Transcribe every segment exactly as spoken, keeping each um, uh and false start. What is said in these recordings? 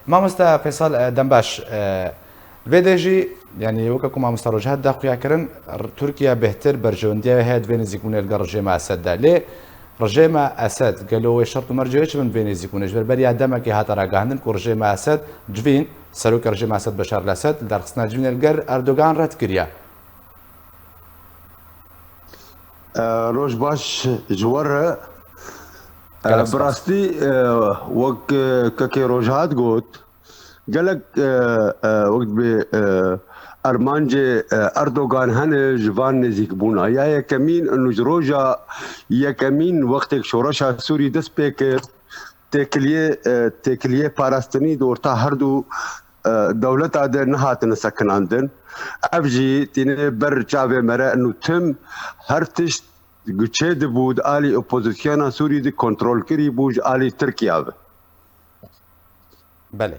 Mamoste Feysal, e, dembaş, e, vê dê jî, yanî weke ku mamoste Rojhat da xuya kirin, r-, Tirkiye bêhtir berjewendiya wê heye di vê nêzîkbûnê li gel rejêma Esed de. Lê rejêma Esed, gelo wê şert û mercê wê çi bin vê nêzîkbûnê? Ji ber beriya demekê hate ragihandin ku rejêma Esed civîn, serokê rejêma Esed Beşar el Esed, li derxistina civînê li gel Erdogan red kiriye. E, roj baş ji we re. E, Gelek spas. Bi rastî, e, wek, e, kekê Rojhat got, gelek, e, e, wek dibê, e, armancê, e, Erdogan hene ji van nêzîkbûna. Ya yekemîn, û ji roja yekemîn wextê ku şoreşa Sûrî dest pê kir, têkiliyê, e, têkiliyê parastinî di orta her du, e, dewleta de nehatine sekinandin. Ev jî tîne ber çavê me re, û tim her tişt ku çê dibû di alî opozisyona Sûrî de kontrolkirî bû ji alî Tirkiya ve. Belê.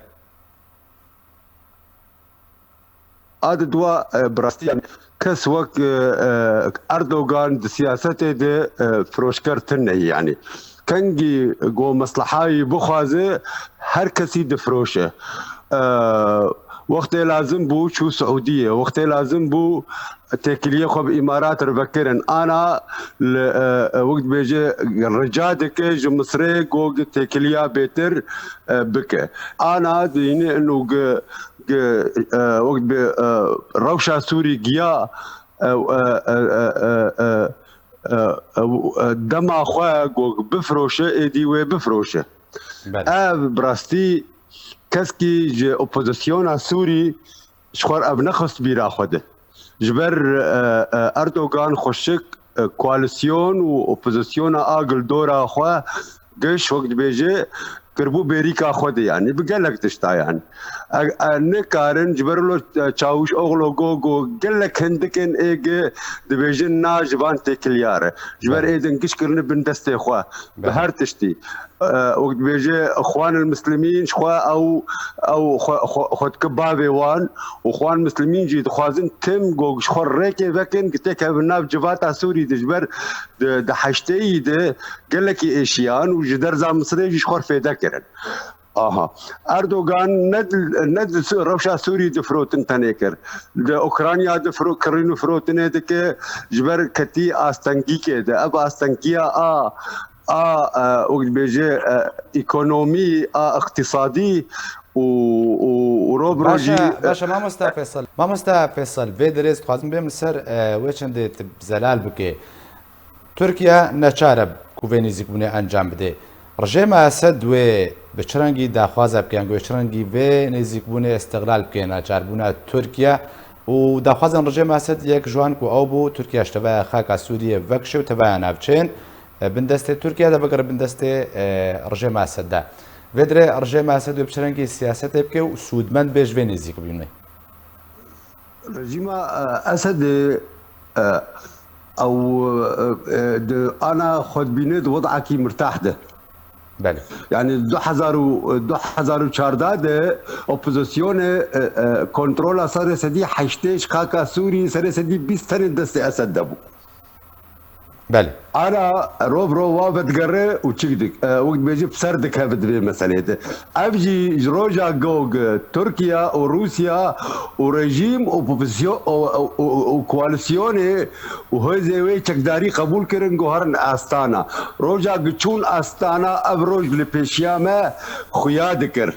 A di dua, e, bi rastî, yanî kes wek, e, e, Erdogan di siyasetê de, e, firoşker tune ye, yanî. Kengî go meslehayî bixwaze, her kesî difiroşe. E, wextê lazim bû çû Siûdiyê, wextê lazim bû têkiliyê xwe bi Îmarat re vekirin. Ana li, e, e, wek dibêje, rica dike ji Misrê go têkiliya bêtir, e, bike. Ana dînî û gi, gi, e, wek dibê, e, rewşa Sûrî giya, e, e, e, e, e, e, e, e, e, dema xwe go bifiroşe, êdî wê bifiroşe. Belê. Ev bi rastî keskî ji opozisyona Sûrî ji xwe ev nexist bîra xwe de. Ji ber, e, e, Erdogan xweşik, e, koalisyon û opozisyona a gildora xwe giş wek dibêje kiribû bêrîka xwe de, yanî bi gelek tişta, yanî. E, e, nikarin ji ber lo, e, Çawuşoglu go, go gelek hindikên ê gi dibêjin na ji van têkiliya re. Ji ber Belê. Ê din giş kirine bin destê xwe. Bi Belê. Her tiştî. E, wek dibêje, Xwan el Muslimîn, ji xwe ew, ew xwe, xwe, xwe dike bavê wan û Xwan Muslimîn jî dixwazin tim go ji xwe rêkê vekin, ki têkevin nav civata Sûrî de, ji ber di, di heşteyî de gelekî êşiyan û ji derza Misirê jî ji xwe fêde kirin. Aha. Erdogan ne di, ne di Su-, rewşa Sûrî difirotin tenê kir. Di Ukrayna difiro-, kirîn û firotinê dike, ji ber ketî astengîkê de. Ev astengîya a, a, e, wek dibêje, e, ekonomî, a iqtîsadî û, û, û ro bi ro jî, Başe, e, başe, mamosta Feysal. Mamosta Feysal, vê derê ez dixwazim bêm li ser, e, wê çendê tu zelal bike. Tirkiye neçar e ku vê nêzîkbûnê encam bide. Rejêma Esed wê bi çi rengî daxwaza bike, yan wê çi rengî vê nêzîkbûnê îstiqlal bike, neçarbûna Tirkiye û daxwazên rejêma Esed yek ji wan ku ew bû, Tirkiye ji tevaya xaka Sûriyê vekişe û tevaya navçeyên, e, bin destê Tirkiye de bigire bin destê, e, rejêma Esed de. Vê dirê rejêma Esed wê bi çi rengî siyasetê bike û sûdmend bê ji vê nêzîkbûnê? Rejîma, e, Esedê, e, ew, e, e, di ana xwe dibîne di wedakî mirtah de. Belê. Yani du hezar û, du hezar û çardeh de opozisyonê, e, e, kontrola serê sedî heştê ji xaka Sûrî, serê sedî bîst tenê destê Esed de bû. Belê. Ana rov rov wa vedigere û çi dik-, e, wek dibêje bi ser dikeve di vê meselê de. Ev jî ji roja gog Tirkiye û Rûsya û rejîm û opozisyon û, û, û, û koalisyonê û hêzê wê çekdarî qebûl kirin, guherin Astana. Roja giçûn Astana ev roj li pêşiya me xuya dikir.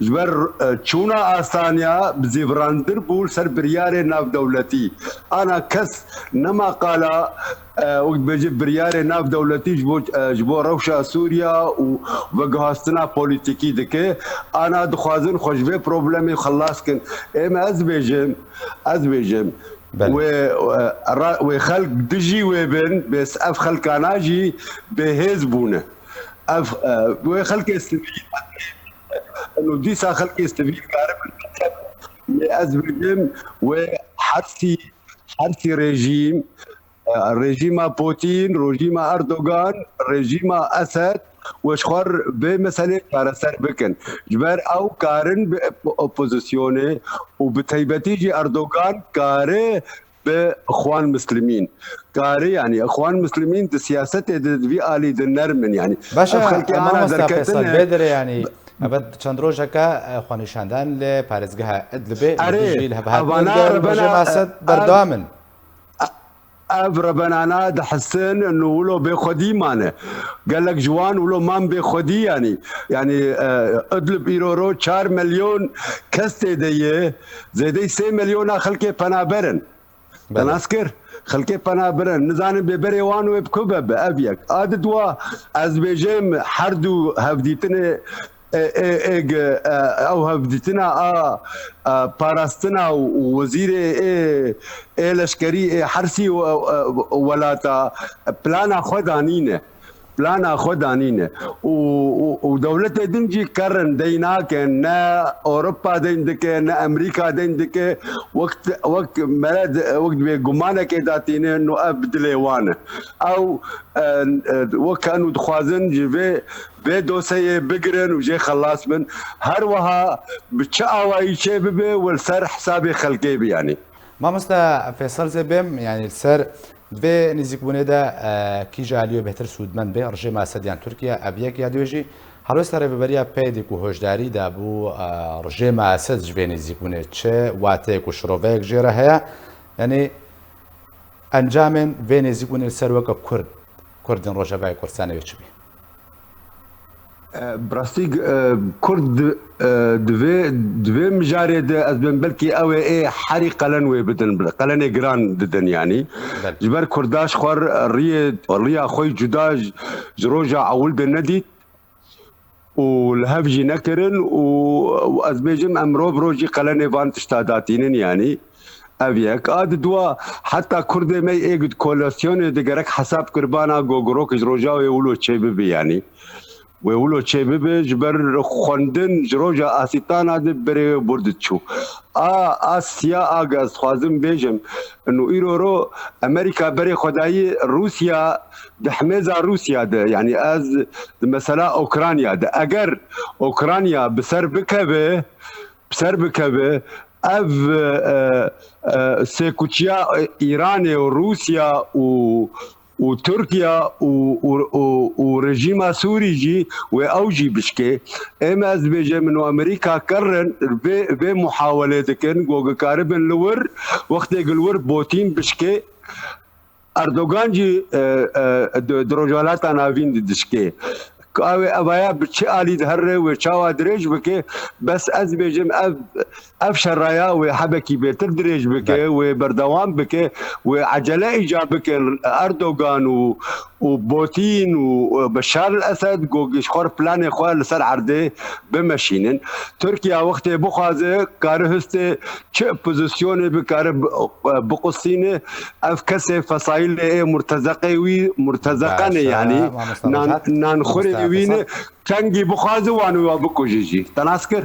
Ji ber, e, çûna Astaniya bi zêvirandir bû li ser biryarê navdewletî. Ana kes nema qala, e, wek dibêje biryarê navdewletî ji bo, e, ji bo rewşa Sûriya û veguhastina polîtîkî dike. Ana dixwazin xwe ji vê problemê xelas kin. Ê me ez dibêjim, ez dibêjim, Belê. Wê, e, ra-, wê xelk dijî wê bin, bês ev xelkana jî bêhêz bûne. Ev, e, wê xelkê sivîl, û dîsa xelkê sivîl karibin. Lê ez dibêjim, wê hersî, hersî rejîm, e, rejîma Putin, rejîma Erdogan, rejîma Esed, wê ji xwe vê meselê çareser bikin. Ji ber ew karin bi op-, opozisyonê û bi taybetî jî Erdogan kare bi Xwan Muslimîn. Karî, yanî, Xwan Muslimîn di siyasetê de di vî alî de nerm in, yanî. Baş e, ev xelkê ana mamosta Feysal, derketine. Vê derê, yanî, Evet, çend rojeke, e, xwenîşandan li parêzgeha Idlibê, Erê, Îdlibê jî li hevhatine evana li gel rebena, rojê Mased e, berdewam in. Ev rebenana dihisin û wilo bêxwedî mane. Gelek ji wan wilo man bêxwedî, yanî, yanî, e, Idlib îro ro çar milyon kes tê de ye, zêdeyî sê milyona xelkê penaber in. Belê. Te nas kir? Xelkê penaber in. Nizanin bêberê wan wê bi ku be, bi ev yek. A di dua, ez dibêjim her du hevdîtinê, e, e, e, g-, e, ew hevdîtina a, e, parastina û, û wezîrê ê, ê leşkerî ê hersî we-, e, welata plana xwe danîne. Plana xwe danîne. Û, û, û dewletê din jî kerin dey nakin, ne Ewropa deyn dike, ne Amerîka deyn dike. Wek, wek mere, wek dibê gumanekê datîne, no ev bi dilê wan e. Ew, e, e, wek henu dixwazin ji vê, vê doseyê bigirin û jê xelas bin. Her wiha bi çi awayî çê bibe, we li ser hesabê xelkê biyanî. Mamoste Feysel zê bêm, yanî li ser Di vê nêzîkbûnê de, e, kî ji aliyê bêhtir sûdmend bê, rejîma Esed yan Tirkiye, ev yek ya dibêjî, helwesta rêveberiya peyê ku hojdarî dabû, e, rejîma Esed ji vê nêzîkbûnê çi wateyek û şiroveyek jê re heye? Yanî encamên vê nêzîkbûnê li ser weke Kurd, Kurdên Rojavayê Kurdistanê wê çi bî? E, bi rastî, e, Kurd di, e, di vê, di vê mijarê de ez bêm belkî ew ê, ê herî qelen wê bidin, qelenê giran didin yanî. Belê. Ji ber Kurda ji xwe riyê, riya xwe yî cuda ji, ji roja ewil de nedît û li hev jî nekirin û, û ez bêjim em roj bi roj jî qelenê van tişta datînin yanî. Ev yek. A di dua, heta Kurdê me ê di kolasyonê de gerek hesab kiribana gogirok ji roja wê wilo çê bibe yanî. Wê wilo çê bibe, ji ber xwendin ji roja asîtana de berê wê bûr diçû. A, a siya a ge ez dixwazim bêjim, û îro ro Amerîka berê xwe dayî Rûsya, di hemêza Rûsya de, yanî ez di mesela Ukrayna de. Eger Ukrayna bi ser bikeve, bi ser bikeve, ev, e, e, sêkuçiya Îranê û Rûsya û, û Tirkiye û, û, û, û rejîma Sûrî jî wê ew jî bişkê. Êm ez dibêje min û Amerîka kerin vê, vê muhawelê dikin, ku dikaribin li wir, wextê ku li wir Botîn bişkê, Erdogan jî, e, e, di, di Rojhilata Navîn di dişkê. Ka wê evaya bi çi alî dihere, wê çawa dirêj bike, bes ez bêjim ev, ev şeraya wê hebekî bêtir dirêj bike, Belê. wê berdewam bike, wê ecele îca bike Erdogan û, û Botîn û, e, Beşar el Esed, ku ji xwe planê xwe li ser erdê bimeşînin. Tirkiye wextê bixwaze, kare histê çi pozisyonê bikare bi-, biqusîne, ev kesê fesaîlê ê murtezeqê wî, murtezeqe ne Başe, yanî, mamosta nan-, Rojat, nanxurê mamosta wî ne, Feysel. Kengî bixwaze wan û wa bikuje jî. Te nas kir?